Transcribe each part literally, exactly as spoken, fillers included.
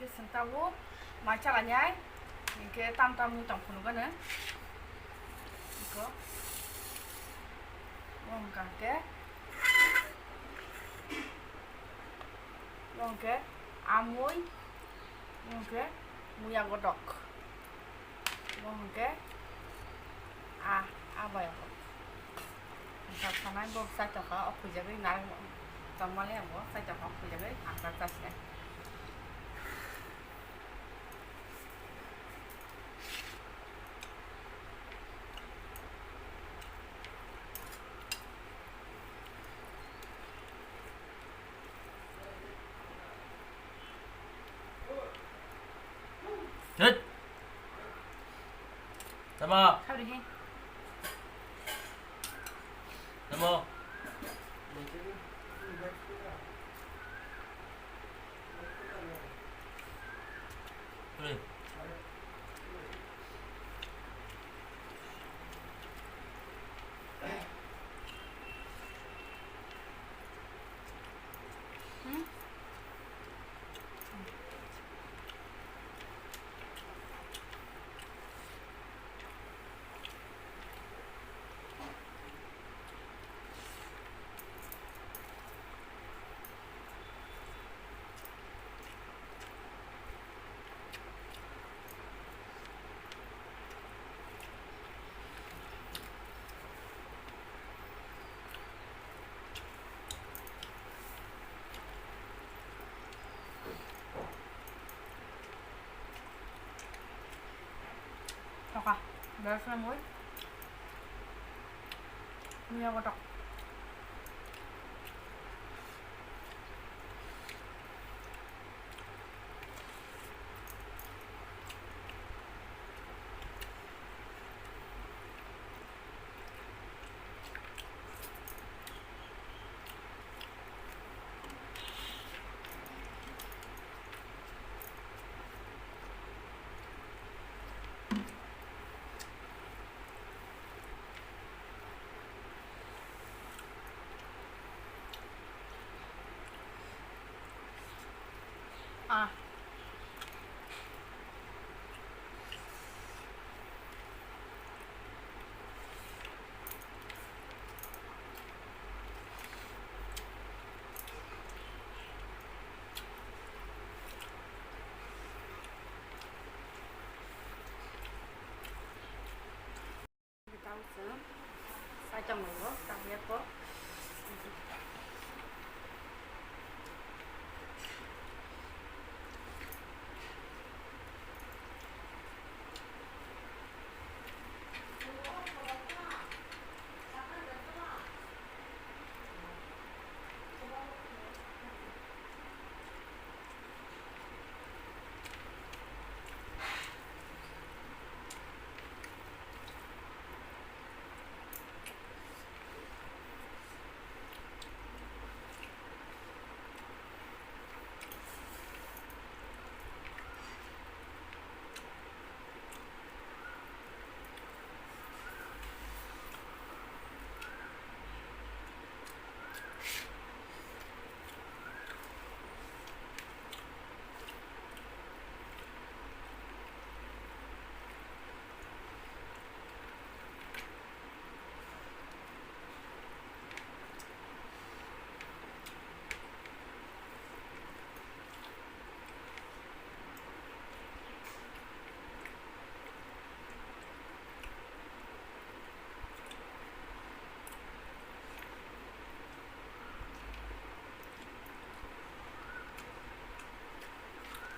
Chwng tabuk mai chalainai, hinkhe tam tam wng tong phunukgano. Iko. Bo hwnkha hinkhe. Bo hwnkhe amui, bo hwnkhe muya godok. Bo hwnkhe a, a bai o. Hwnkha sanai bo chaitokha, o khuijagwi narwk tongmani abo chaitokha, o khuijagwi ang ta chasinai. Hit. Tama. Khabrihi. Tama. Hei. Hmm? Toka, berasnya mui. Ini apa tok? Ah. Tamo chwng saichang bai o, tamo ya kok.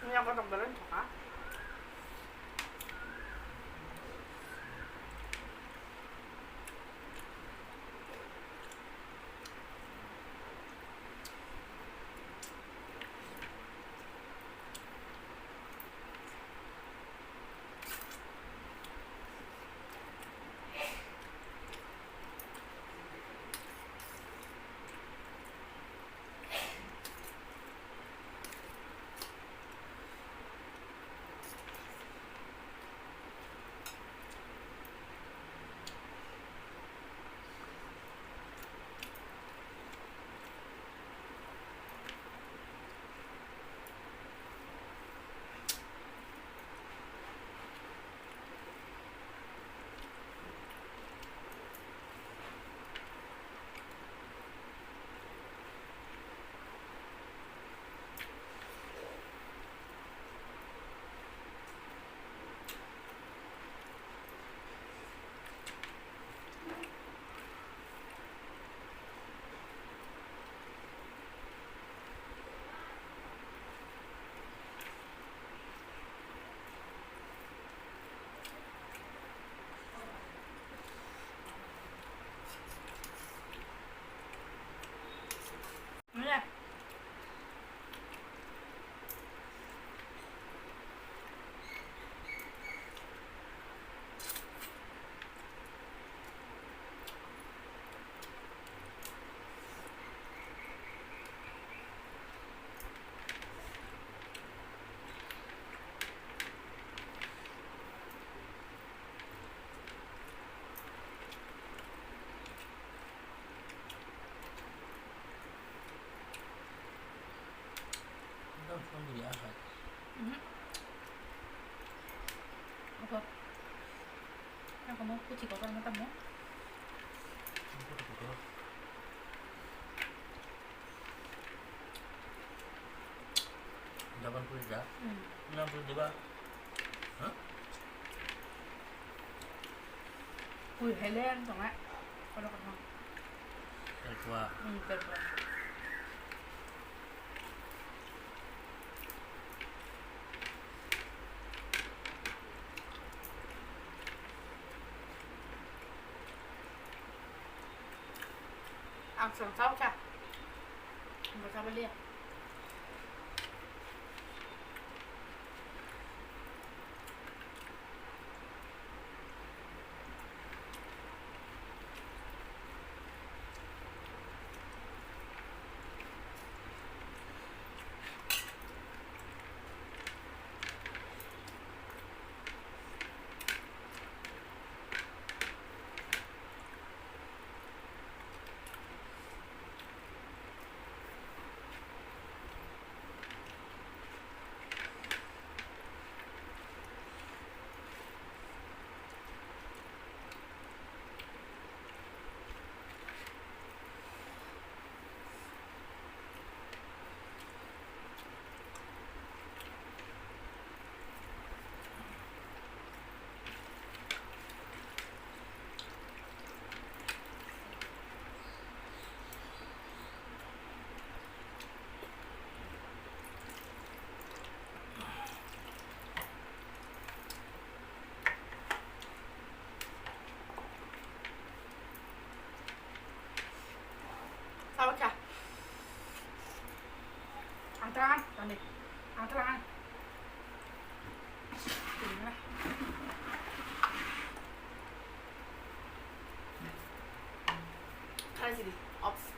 Ini aku tak belen suka. Ang bini aha. Mhm. Apa? Ang kamu kuci kotor mata mo? Japan puri ja? Hmm. Nang puri diba? Hah? Puri hele ang tonga. Kono kono. Terpua. Hmm, terpua. Ang song sao cha. Ang sabo liya. Sao cha. Ang tran, tani. Ang tran. Tara sidi, ops.